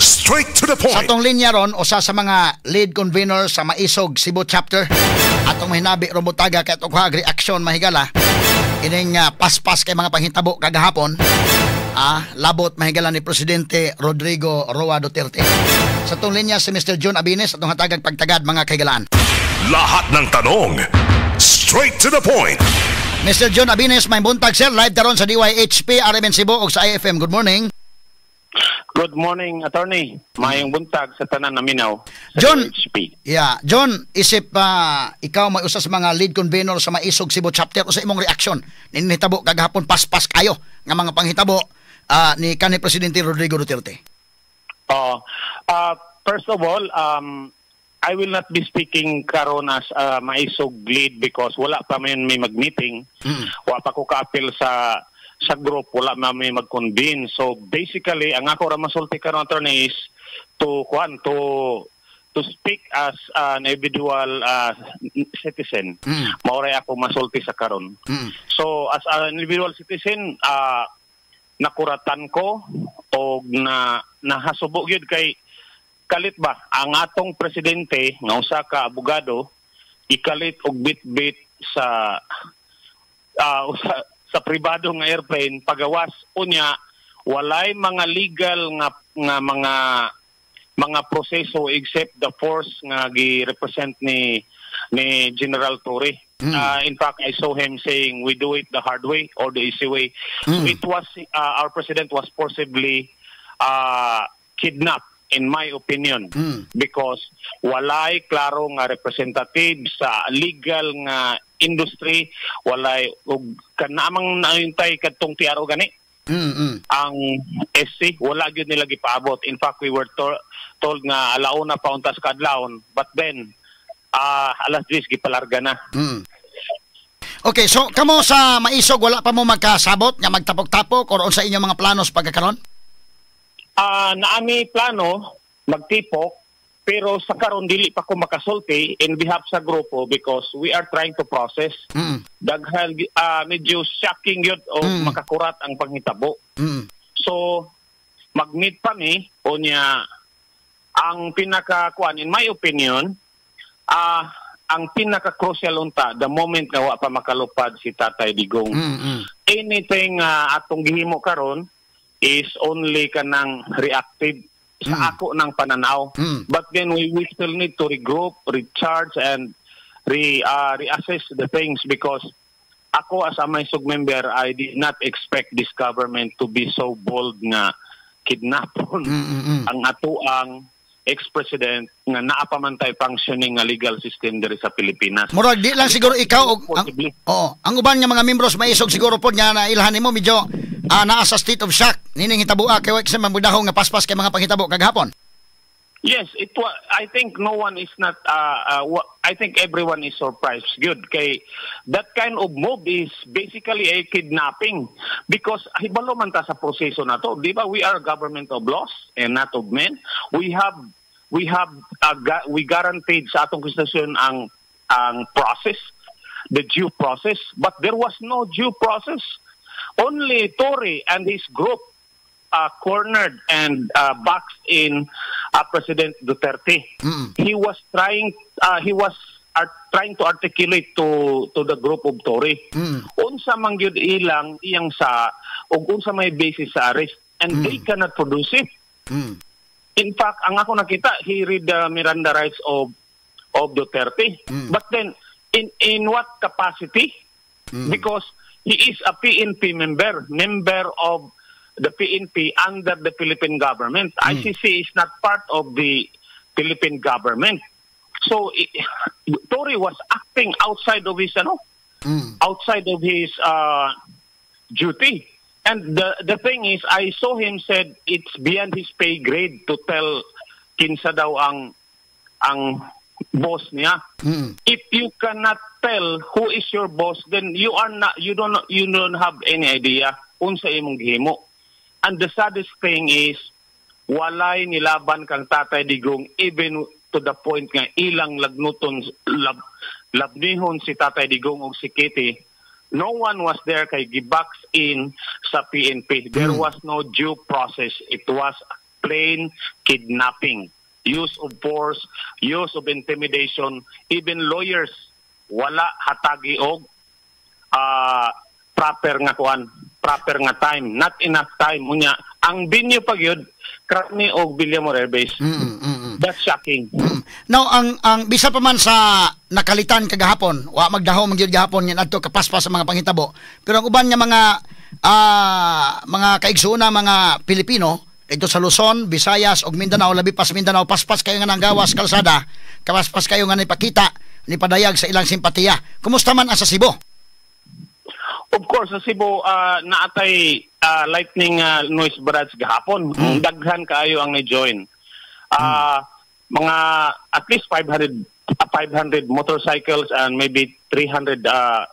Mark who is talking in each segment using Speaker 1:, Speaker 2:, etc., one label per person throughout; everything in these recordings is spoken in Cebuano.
Speaker 1: Straight to the
Speaker 2: Sa
Speaker 1: point.
Speaker 2: atong linya ron, usa sa mga lead convener sa Maisog Cebu Chapter. Atong mahinabi ron butaga kay atong kuhag reaksyon, mahigala, ining paspas kay mga panghitabo kagahapon. Labot, mahigala, ni Presidente Rodrigo Roa Duterte. Sa atong linya si Mr. John Abines, atong hatagag pagtagad, mga kahigalaan.
Speaker 1: Lahat ng tanong. Straight to the point.
Speaker 2: Mr. John Abines, may buntag, sir. Live taron sa DYHP, RMN Cebu ug sa IFM. Good morning.
Speaker 3: Good morning, attorney. Maayong buntag sa tanan naminaw sa
Speaker 2: John.
Speaker 3: DHP.
Speaker 2: Yeah, John, isip ikaw may usa sa mga lead convener sa Maisog Cebu Chapter, usa imong reaksyon ninhitabo kagahapon, paspas kayo nga mga panghitabo ni kanhi Presidente Rodrigo Duterte?
Speaker 3: First of all, I will not be speaking karon as Maisog lead because wala pa man may mag-meeting. Wala pa ko kaapil sa group, wala man may mag-convene. So basically, ang ako ra masulti karon, attorney, is to kuan to speak as an individual citizen. Mao ra ako masulti sa karon. So as an individual citizen, nakuratan ko og na nahasubo gyud kay kalit ba ang atong presidente nga usa ka abogado ikalit og bit-bit sa sa pribado nga airplane pagawas, unya walay mga legal nga nga mga proseso except the force nga gi-represent ni General Torre. In fact, I saw him saying, "We do it the hard way or the easy way." So it was our president was forcibly kidnapped, in my opinion, because walay klaro nga representative sa legal nga industry, walay og kanamang naayuntay kadtong TRO gani ang SC, wala gyud nila gipaabot. In fact, we were told nga alauna pa untas kadlawon, but then alas 10 gipalarga na.
Speaker 2: Okay, so kamo sa Maisog, wala pa mo magkasabot nga magtapok-tapok or unsa inyong mga planos pagkakaron?
Speaker 3: Naami plano magtipok, pero sa karon dili pa ko makasulti in behalf sa grupo because we are trying to process. Daghan, medyo shocking yun o makakurat ang panghitabo. So mag-meet pa mi unya. Ang pinaka kuan, in my opinion, ang pinaka crucial unta the moment nga wa pa makalupad si Tatay Digong. Anything atong gihimo karon is only kanang reactive sa ako ng pananaw. But then we still need to regroup, recharge and reassess the things because ako as a Maisog member, I did not expect this government to be so bold nga kidnapon ang atoang ex-president nga naa pa man tay functioning nga legal system diri sa Pilipinas.
Speaker 2: Murag di lang siguro ikaw og ang,
Speaker 3: Possibly.
Speaker 2: Oo, ang uban nga mga membros Maisog siguro pod nga nailhan nimo, medyo naa sa state of shock nining hitaboa kay wa sa mamudahong nga paspas kay mga panghitabo kagahapon.
Speaker 3: Yes, it wa I think no one is not I think everyone is surprised. Good kay that kind of move is basically a kidnapping because hibalo man ta sa proseso na to, di ba? We are a government of laws and not of men. We guaranteed sa atong konstitusyon ang process, the due process, but there was no due process. Only Torre and his group cornered and boxed in President Duterte. He was trying to articulate to the group of Torre unsa man gyud ilang iyang sa ug unsa may basis sa arrest, and they cannot produce it. In fact, ang ako nakita, he read the Miranda rights of Duterte. But then in what capacity? Because he is a PNP member, member of the PNP under the Philippine government. ICC is not part of the Philippine government. So Torre was acting outside of his ano, outside of his duty. And the thing is, I saw him said it's beyond his pay grade to tell kinsa daw ang boss niya. If you cannot tell who is your boss, then you are not you don't have any idea unsa imong gihimo. And the saddest thing is walay nilaban kang Tatay Digong, even to the point nga ilang lagnuton labnihon si Tatay Digong og si Kitty. No one was there kay gibox in sa PNP. There was no due process. It was plain kidnapping. Use of force, use of intimidation, even lawyers wala hatagi og proper nga kuan, proper nga time, not enough time. Unya, ang venue pa gyud Crame og Villamor Air Base. That's shocking.
Speaker 2: Now ang bisa pa man sa nakalitan kagahapon, wa magdahom man gyud gahapon nga adto kapaspas sa mga panghitabo. Pero ang uban nga mga kaigsuona, mga Pilipino dito sa Luzon, Visayas ug Mindanao, labi pa sa Mindanao, paspas kayo nga nanggawas kalsada, kapaspas kayo nga nipakita, nipadayag sa ilang simpatiya. Kumusta man ang sa Cebu?
Speaker 3: Of course, sa Cebu, naatay lightning noise barrage gahapon. Daghan kaayo ang ni-join. Mga at least 500 motorcycles and maybe 300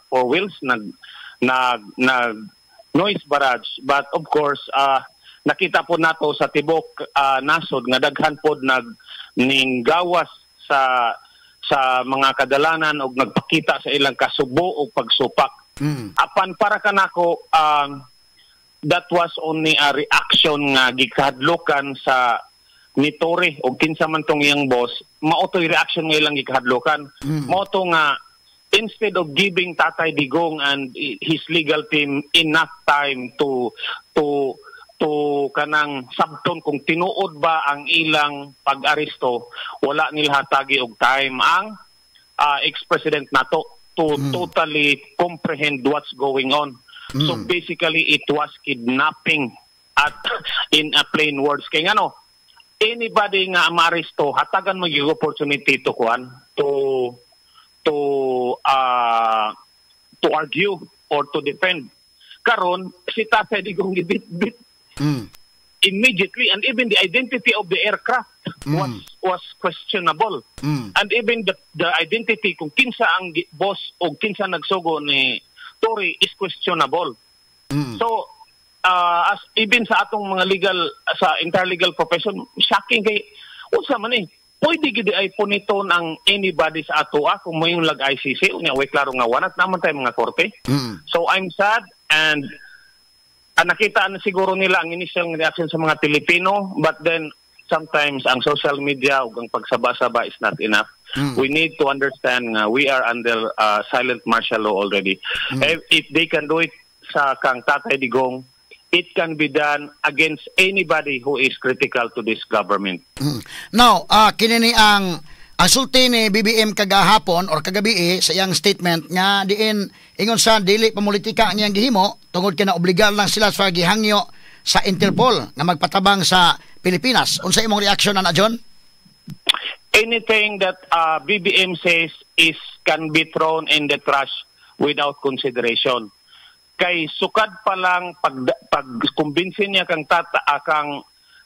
Speaker 3: four wheels nag noise barrage. But of course, nakita po nato sa tibok nasod nga daghan pod nag ninggawas sa mga kadalanan og nagpakita sa ilang kasubo o pagsupak. Apan para kanako, that was only a reaction nga gikahadlokan sa ni Torre o kinsa man tong iyang boss, mao to'y reaction nga ilang gikahadlokan. Mao to nga instead of giving Tatay Digong and his legal team enough time to kanang sabton kung tinuod ba ang ilang pag-aresto, wala nila hatagi og time ang ex-president nato to totally comprehend what's going on. So basically, it was kidnapping at in a plain words. Kay ngano, anybody nga maaresto, hatagan mo yung opportunity to kuan, to argue or to defend. Karon si Tatay Digong gibit-bit immediately, and even the identity of the aircraft was questionable. And even the identity kung kinsa ang boss o kinsa nagsugo ni Torre is questionable. So as even sa atong mga legal, sa entire legal profession, shocking kay unsa man eh, pwede gid ay puniton ang anybody sa ato kung moingon lag ICC. Unya way klaro nga wanat naman tayo mga korte. So I'm sad and nakita na siguro nila ang initial reaction sa mga Pilipino, but then sometimes ang social media ug ang pagsaba-saba is not enough. We need to understand nga we are under silent martial law already. If they can do it sa kang Tatay Digong, it can be done against anybody who is critical to this government.
Speaker 2: Now, kini ni ang sulti ni BBM kagahapon or kagabi eh, sa iyang statement nga diin ingon sa dili pamulitika ang iyang gihimo tungod kay naobligar lang sila sa gihangyo sa Interpol nga magpatabang sa Pilipinas. Unsa imong reaksyon ana, John?
Speaker 3: Anything that BBM says is can be thrown in the trash without consideration. Kay sukad pa lang pag kumbinsi niya kang tata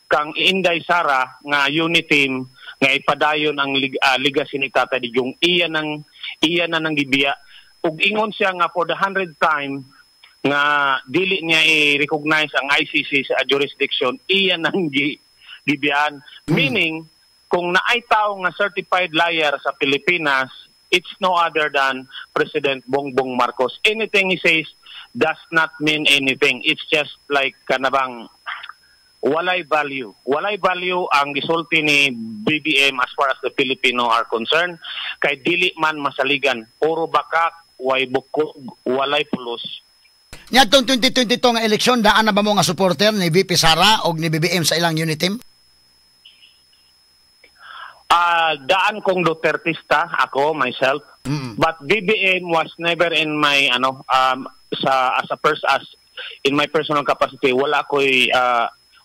Speaker 3: kang Inday Sara nga unity team nga ipadayon ang legacy ni Tata Digong, iya na nang gibiya ug ingon siya nga for the 100th time nga dili niya i-recognize ang ICC sa jurisdiction, iya nang gibiyaan. Meaning, kung naay tao nga certified liar sa Pilipinas, it's no other than President Bongbong Marcos. Anything he says does not mean anything. It's just like kanabang walay value. Walay value ang gisulti ni BBM as far as the Filipino are concerned. Kay dili man masaligan. Puro bakak, way bukog, walay pulos.
Speaker 2: Niadtong 2022 nga eleksyon, daan na ba mo nga supporter ni VP Sara o ni BBM sa ilang unity team?
Speaker 3: Daan kong Dutertista ako myself. But BBM was never in my ano sa as a pers as in my personal capacity, wala ko'y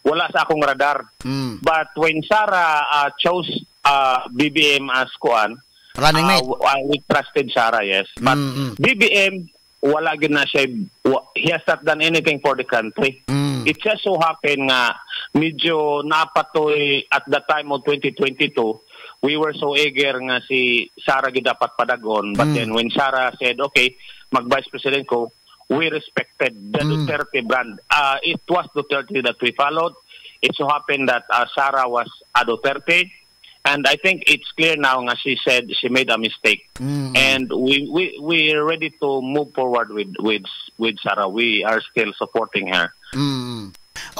Speaker 3: wala sa akong radar. But when Sara chose BBM as kuan,
Speaker 2: running mate.
Speaker 3: We trusted Sara, yes. But BBM, wala gyud na siya, he has not done anything for the country. It just so happened nga medyo napatoy at the time of 2022, we were so eager nga si Sara gyud dapat padagon. But then when Sara said, "Okay, mag-vice president ko," we respected the Duterte brand. It was Duterte that we followed. It so happened that Sara was a Duterte. And I think it's clear now nga she said she made a mistake. And we are ready to move forward with Sara. We are still supporting her.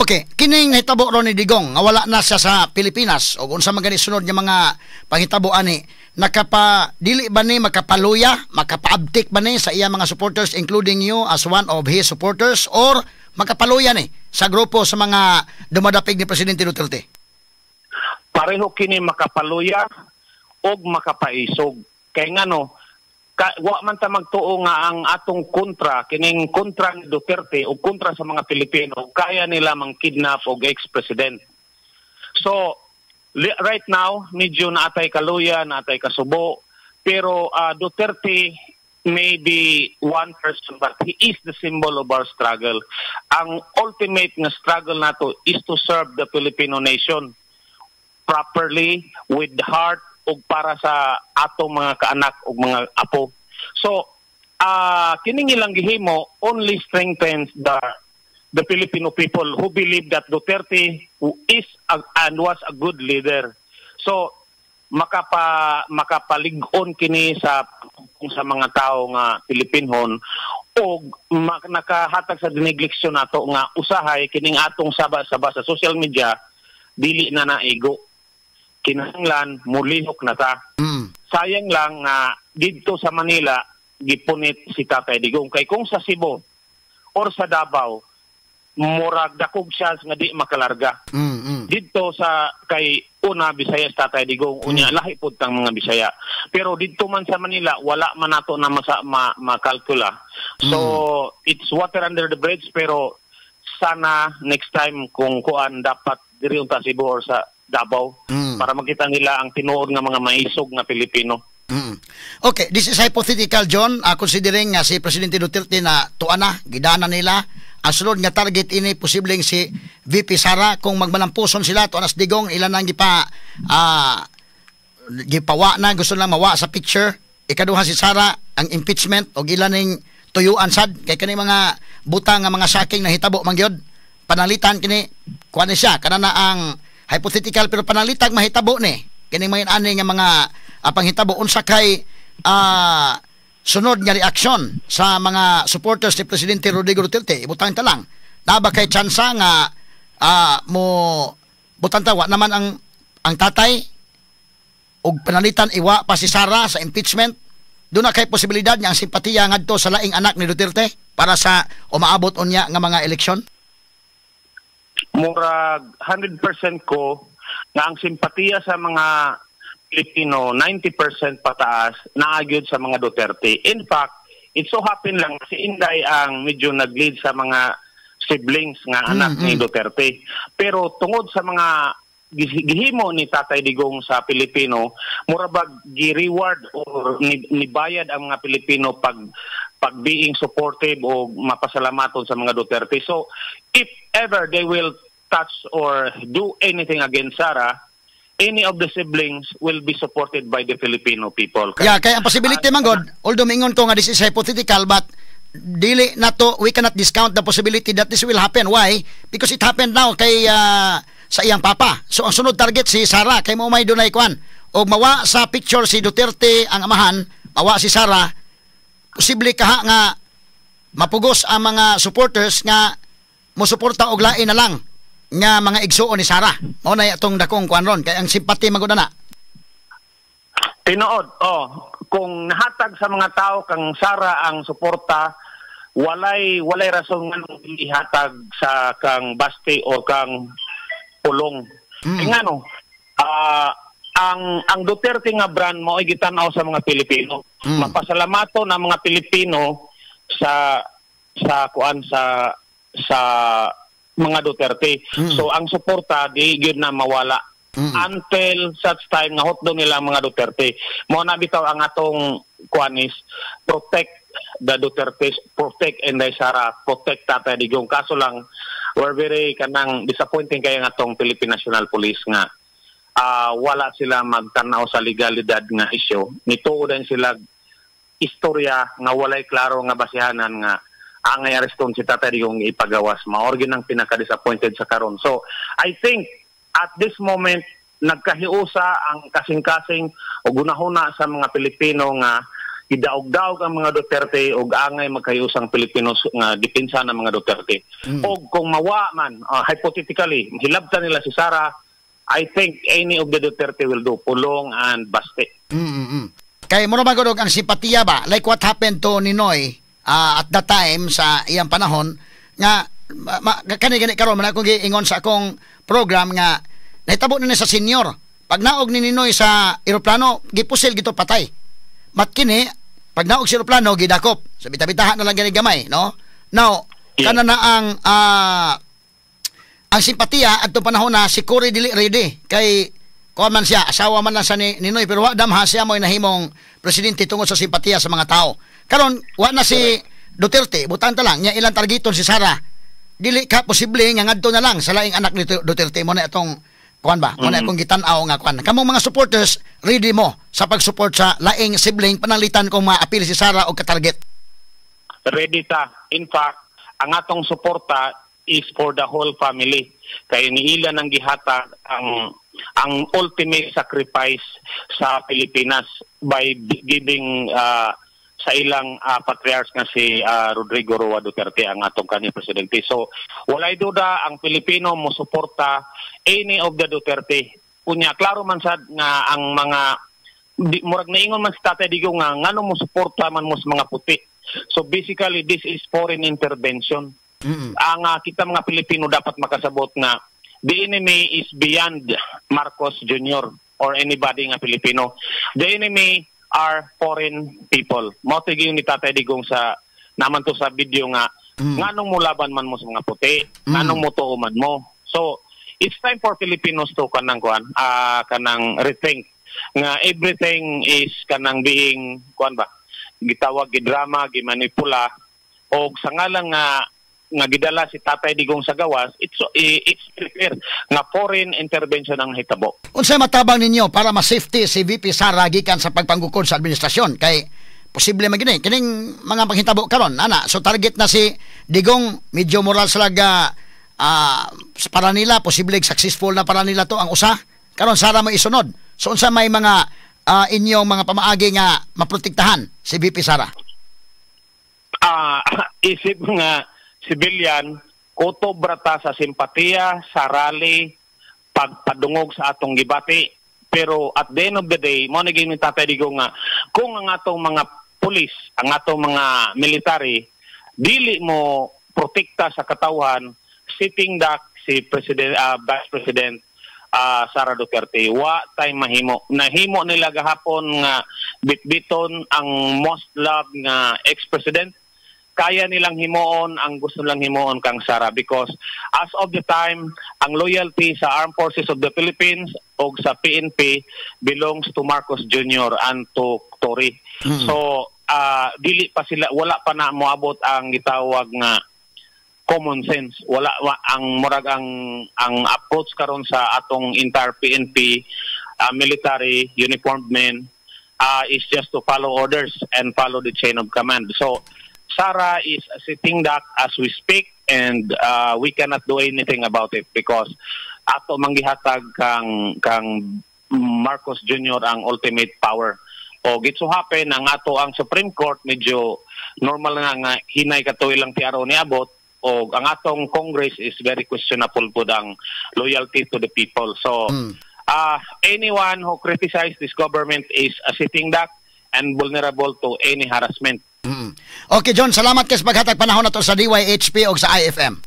Speaker 2: Okay, kining nahitabo ron ni Digong nga wala na siya sa Pilipinas o unsa man gani sunod nga mga panghitabo ani, nakapa dili ba ni makapaluya, makapaabtik ba ni sa iya mga supporters, including you as one of his supporters, or makapaluya ni sa grupo sa mga dumadapig ni Presidente Duterte?
Speaker 3: Pareho kini makapaluya og makapaisog. Kay ngano, wa man ta magtuo nga ang atong kontra, kining kontra ni Duterte o kontra sa mga Pilipino, kaya nila mang-kidnap og ex-president. So, right now, medyo naatay kaluya, naatay kasubo, pero Duterte may be one person, but he is the symbol of our struggle. Ang ultimate nga struggle nato is to serve the Filipino nation properly, with heart ug para sa atong mga kaanak ug mga apo. So, kining ilang gihimo only strengthens the Filipino people who believe that Duterte is and was a good leader. So, makapalig-on kini sa mga tao nga Pilipinhon og nakahatag sa dinegleksyon nato nga usahay kining atong saba-saba sa social media dili na naigo, kinahanglan mulihok na ta. Sayang lang nga didto sa Manila gipunit si Tatay Digong, kay kung sa Cebu or sa Davao, murag dakog siya nga di makalarga. Didto sa kay una, Bisaya sa Tatay Digong, unya lahi pud tang mga Bisaya. Pero didto man sa Manila, wala man nato na makalkula. So it's water under the bridge, pero sana next time kung kuan, dapat diri unta Cebu or sa Davao para makita nila ang tinuod nga mga maisog nga Pilipino.
Speaker 2: Okay, this is hypothetical, John. Considering nga si Presidente Duterte na tuwa na, gidana nila, ang sunod nga target ini posibleng si VP Sara kung magmalampuson sila tuwa na si Digong, ilan nang gipawa na, gusto lang mawa sa picture. Ikaduha si Sara, ang impeachment og ilan ning tuyuan sad kay kani mga butang nga mga shocking na hitabo man gyud. Panalitan kini kuan ni siya kana na ang hypothetical, pero panalitag mahitabo ni kini mga ani nga mga panghitabo, unsa kay sunod nga reaksyon sa mga supporters ni Presidente Rodrigo Duterte? Ibutang ta lang na ba kay tsansa nga mo butang ta wa naman ang tatay ug panalitan iwa pa si Sara sa impeachment, doon na kay posibilidad nga ang simpatiya ngadto sa laing anak ni Duterte para sa umaabot unya nga mga eleksyon?
Speaker 3: Murag 100% ko nga ang simpatiya sa mga Pilipino, 90% pataas, naagyod sa mga Duterte. In fact, it so happen lang si Inday ang medyo nag-lead sa mga siblings nga anak ni Duterte. Pero tungod sa mga gihimo ni Tatay Digong sa Pilipino, mura bag gi-reward or nibayad ang mga Pilipino pag being supportive o mapasalamaton sa mga Duterte. So, if ever they will touch or do anything against Sara, any of the siblings will be supported by the Filipino people.
Speaker 2: Yeah, kay ang possibility man god, although mingon ko nga this is hypothetical, but dili na to, we cannot discount the possibility that this will happen. Why? Because it happened now kay sa iyang papa. So ang sunod target si Sara kay mo may dunay kwan. Og mawa sa picture si Duterte ang amahan, mawa si Sara, posible kaha nga mapugos ang mga supporters nga mosuporta og lain na lang nga mga igsuon ni Sara. Mao na atong dakong kuan ron kay ang simpati magud na.
Speaker 3: Tinuod, oh, kung nahatag sa mga tao kang Sara ang suporta, walay rason nganong ihatag sa kang Baste o kang Pulong. Mm. Ngano, ang Duterte nga brand mo ay gitan-aw sa mga Pilipino. Mapasalamato na mga Pilipino sa kuan sa mga Duterte. So ang suporta di gyud na mawala until such time nga hotdo nila ang mga Duterte. Mo na bitaw ang atong kuan is protect the Duterte, protect Inday Sara, protect Tatay Digong. Kaso lang we're very kanang disappointing kay nga atong Philippine National Police nga wala sila magtanaw sa legalidad nga isyu. Nituo din sila istorya nga walay klaro nga basihanan nga ang areston si Tatay Digong ipagawas. Mao gyud ang pinaka-disappointed sa karon. So, I think at this moment nagkahiusa ang kasing-kasing o gunahuna sa mga Pilipino nga Gidaog-daog ang mga Duterte ug angay magkayusang Pilipinos nga depensa ng mga Duterte. Og kung mawa man, hypothetically, hilabtan nila si Sara, I think any of the Duterte will do, Pulong and Baste.
Speaker 2: Kay mo man gud ang simpatiya ba, like what happened to Ninoy at that time sa iyang panahon nga kani gani karon man akong giingon sa akong program nga nahitabo na ni sa senior. Pag naog ni Ninoy sa eroplano, gipusil gito, patay. Mat kini pag naog sa eroplano, gidakop. So bita-bitahan na lang gani gamay, no? Now, kana na ang simpatiya adtong panahon na si Cory dili ready kay kuan man siya, asawa man lang sa ni Ninoy, pero wa damha siya mo'y nahimong presidente tungod sa simpatiya sa mga tao. Karon wa na si Duterte, butan ta lang nya ilang targeton si Sara. Dili ka posible nga ngadto na lang sa laing anak ni Duterte mo na itong kuan ba? Mo na akong gitan-aw nga kuan. Kamong mga supporters, ready mo sa pag-support sa laing sibling pananglitan kung maapil si Sara og katarget?
Speaker 3: Ready ta. In fact, ang atong suporta is for the whole family. Kay niila nang gihatag ang ultimate sacrifice sa Pilipinas by giving sa ilang patriarch nga si Rodrigo Roa Duterte, ang atong kanhi presidente. So walay duda ang Pilipino mo suporta any of the Duterte. Unya klaro man sad nga ang mga di, murag naingon man si Tatay Digong nga ngano mo suporta man mo sa mga puti. So basically, this is foreign intervention. Ang kita mga Pilipino dapat makasabot nga the enemy is beyond Marcos Jr. or anybody nga Pilipino. The enemy are foreign people. Mao to ni Tatay Digong sa naman to sa video nga nganong mo laban man mo sa mga puti, nganong mo tuo man mo. So it's time for Filipinos to kanang kuan, kanang rethink nga everything is kanang being kuan ba, gitawag gidrama, gimanipula og sa ngalan nga nga gidala si Tatay Digong sa gawas, it's very clear nga foreign intervention ang hitabo.
Speaker 2: Unsay matabang ninyo para ma-safety si VP Sara gikan sa pagpanggukod sa administrasyon? Kay posible man gini kining mga panghitabo karon ana, so target na si Digong, medyo moral sa laga para nila, posible successful na para nila to ang usa karon, Sara mo isunod. So unsa may mga inyong mga pamaagi nga maprotektahan si VP Sara?
Speaker 3: Isip nga civilian, kutob ra ta sa simpatiya sa rally, pagpadungog sa atong gibati. Pero at the end of the day, mo ni ni Tatay Digong nga kung ang atong mga pulis, ang atong mga military dili mo protekta sa katawhan, sitting duck si President, Vice President Sara Duterte. Wa tay mahimo. Nahimo nila gahapon nga bitbiton ang most loved nga ex-president. Kaya nilang himuon ang gusto nilang himuon kang Sara because as of the time, ang loyalty sa Armed Forces of the Philippines o sa PNP belongs to Marcos Jr. and to Torre. So dili pa sila, wala pa na moabot ang gitawag nga common sense. Wala ang murag ang approach karon sa atong entire PNP, military uniformed men is just to follow orders and follow the chain of command. So Sara is a sitting duck as we speak and we cannot do anything about it because ato manggihatag kang Marcos Jr. ang ultimate power. O it so happen ang ato ang Supreme Court medyo normal nga nga hinay kato ilang TRO niabot o ang atong Congress is very questionable pud ang loyalty to the people. So anyone who criticize this government is a sitting duck and vulnerable to any harassment.
Speaker 2: Okay, John, salamat kay sa paghatag panahon nato sa DYHP o sa IFM.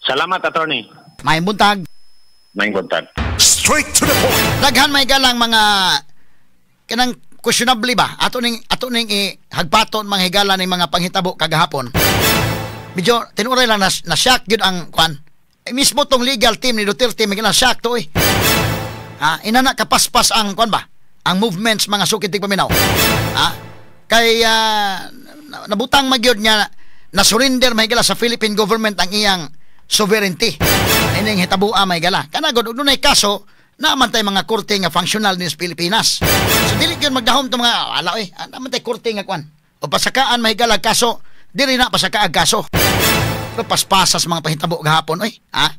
Speaker 3: Salamat, attorney.
Speaker 2: Maayong buntag.
Speaker 3: Maayong buntag.
Speaker 1: Straight to the point.
Speaker 2: Daghan may galang mga kanang questionable ba? Ato ning ihagpaton mga higala ning mga panghitabo kagahapon. Medyo tinuray lang na shock gyud ang kwan. Eh, mismo tong legal team ni Duterte may na shock to eh. Ha, inana kapaspas ang kwan ba? Ang movements, mga sukit paminaw. Ha? Kay nabutang magyud nga na surrender mahigala sa Philippine government ang iyang sovereignty. Ining hitabua, mahigala. Kana gud dunay kaso naman tay mga korte nga functional ni sa Pilipinas. So dili gyud magdahom to mga ala oy, naman tay korte nga kwan. O pasakaan mahigala kaso, dili na pasakaag kaso. Pero paspasas mga pahitabo gahapon oy, ha?